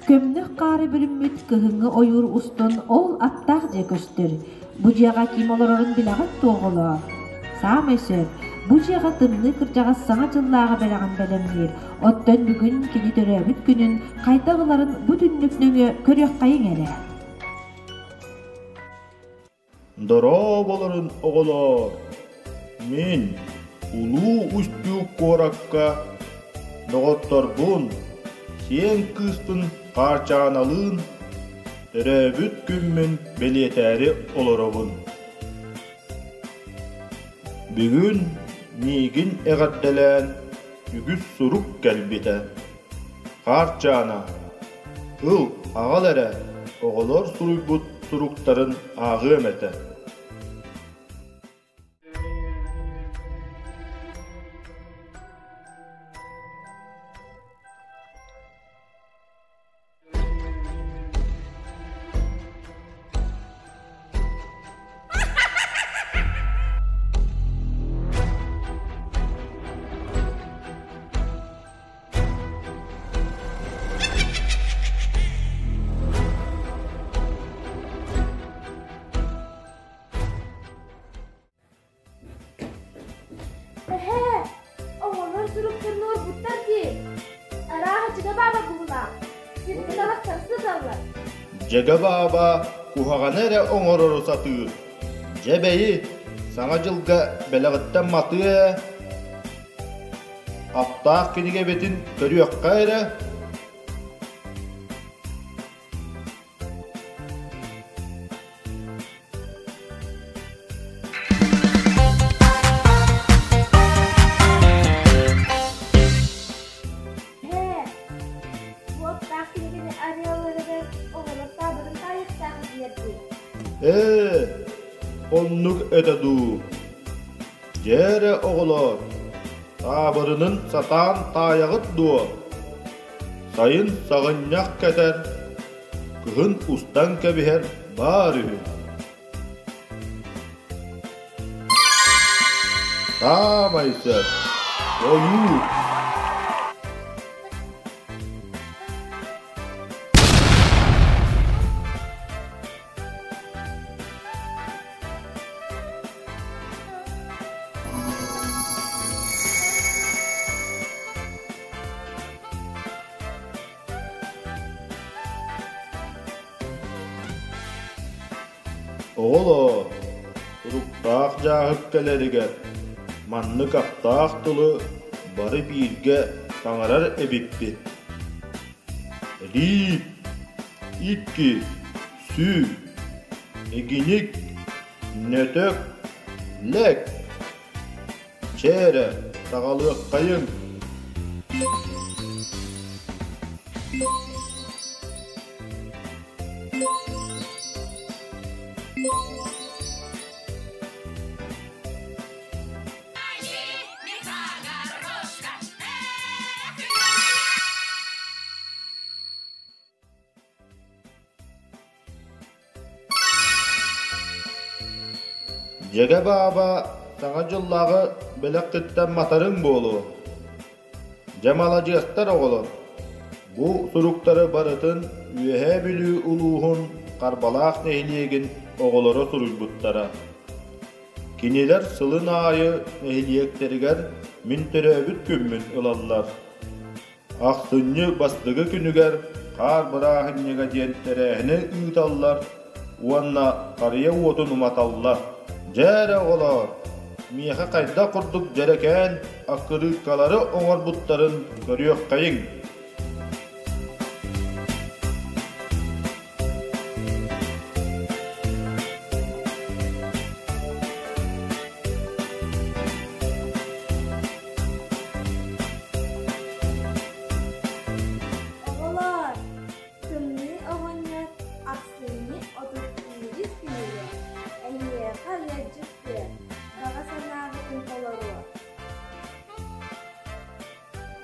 Көмнөх хаары бүрүммүт кыһыҥҥы ойуур устун ол аттаах дьиэ көстөр. Бу дьиэҕэ ким олорорун билэҕит дуо, оҕолоор? Саамай сөп, бу дьиэҕэ тымныы кырдьаҕас Саҥа дьыллааҕы бэлэҕин бэлэмниир. Оттон бүгүн кини төрөөбүт күнүн хайдах ыларын бу түннүк нөҥүө көрүөххэйиҥ эрэ. Дорооболорун, оҕолоор! Мин Улуу Устюг куоракка доҕотторбун, сиэн кыыспын Хаарчааналыын төрөөбүт күммүн бэлиэтээри олоробун. Бүгүн миигин эҕэрдэлээн үгүс сурук кэлбитэ. Хаарчаана, ыл, аҕал эрэ, оҕолор суруйбут суруктарын ааҕыам этэ. Эһээ, оҕолор суруктарын уорбуттар дии. Арааһа дьигэ бааба быһыылаах. Сиргэ талахтар сыталлар. Дьэгэ бааба куһаҕаны эрэ оҥорору сатыыр. Дьэ бэйи, Саҥа дьылга бэлэҕиттэн матыа ээ. Аптаах кинигэбитин көрүөххэ эрэ. Эһээ, уоттаах кинигэни арыалларыгар оҕолор таабырын таайыахтаах этилэр дии. Ээ, оннук этэ дуу. Дьэ эрэ, оҕолоор, таабырынын сатаан таайаҕыт дуо? Сайын саҕынньах кэтэр, кыһын устан кэбиһэр баар үһү. Саамай сөп, ойуур. Оҕолоор, туруктаах дьааһык кэлэригэр маннык аптаах тылы бары бииргэ саҥарар эбиппит. Биир, икки, сүүр, эгиник, нөтөк, лэк. Чэ эрэ, саҕалыаххайыҥ. Дьэгэ бааба Саҥа дьыллааҕы бэлэххиттэн матарыҥ буолуо. Дьэ маладьыастар оҕолор, бу суруктары барытын Үөһээ Бүлүү улууһун Харбалаах нэһилиэгин оҕолоро суруйбуттара. Кинилэр сылын аайы нэһилиэктэригэр мин төрөөбүт күммүн ылаллар. Ахсынньы бастакы күнүгэр хаар бырааһынньыга диэн тэрээһини ыыталлар уонна харыйа уотун уматаллар. Дьэ эрэ, оҕолоор, миэхэ хайдах курдук дьэрэкээн аккырыыккалары оҥорбуттарын көрүөххэйиҥ. Оҕолоор, тымныы оҕонньор ахсынньы 31 күнүгэр эһиэхэ ыалдьыттыа. Баҕа санаа.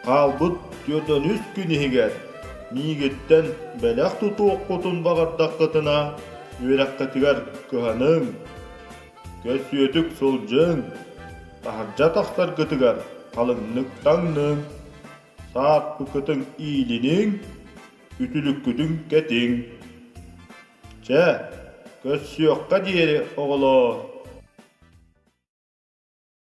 Хаалбыт 43 күн иһигэр миигиттэн бэлэх тутуоххутун баҕардаххытына, үөрэххитигэр кыһаныҥ, көрсүөтүк сылдьыҥ, таһырдьа тахсаргытыгар халыҥнык таҥныҥ, сааппыкытын иилиниҥ, үтүлүккүтүн кэтиҥ. Чэ, көрсүөххэ диэри, оҕолоор!